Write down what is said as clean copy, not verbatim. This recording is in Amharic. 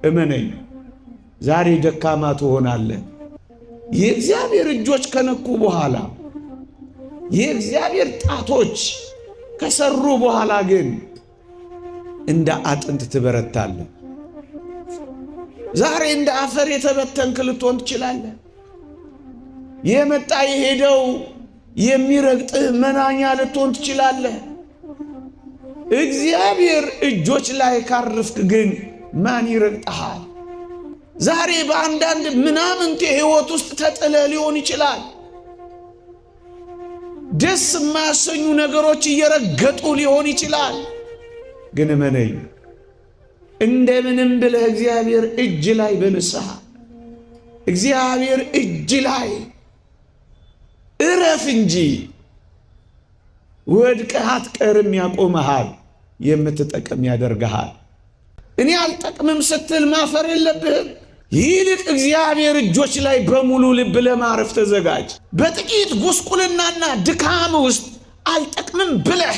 እመነኝ፣ ዛሬ ደካማ ትሆናለህ። የእግዚአብሔር እጆች ከነኩ በኋላ፣ የእግዚአብሔር ጣቶች ከሰሩ በኋላ ግን እንደ አጥንት ትበረታለህ። ዛሬ እንደ አፈር የተበተንክ ልትሆን ትችላለህ። የመጣ የሄደው የሚረግጥህ መናኛ ልትሆን ትችላለህ። እግዚአብሔር እጆች ላይ ካረፍክ ግን ማን ይረግጥሃል? ዛሬ በአንዳንድ ምናምንቴ ሕይወት ውስጥ ተጥለህ ሊሆን ይችላል። ደስ የማያሰኙ ነገሮች እየረገጡ ሊሆን ይችላል። ግን እመነኝ፣ እንደምንም ብለህ እግዚአብሔር እጅ ላይ በንስሐ እግዚአብሔር እጅ ላይ እረፍ እንጂ ወድቀህ አትቀርም። ያቆመሃል፣ የምትጠቅም ያደርግሃል። እኔ አልጠቅምም ስትል ማፈር የለብህም። ይልቅ እግዚአብሔር እጆች ላይ በሙሉ ልብ ለማረፍ ተዘጋጅ። በጥቂት ጉስቁልናና ድካም ውስጥ አልጠቅምም ብለህ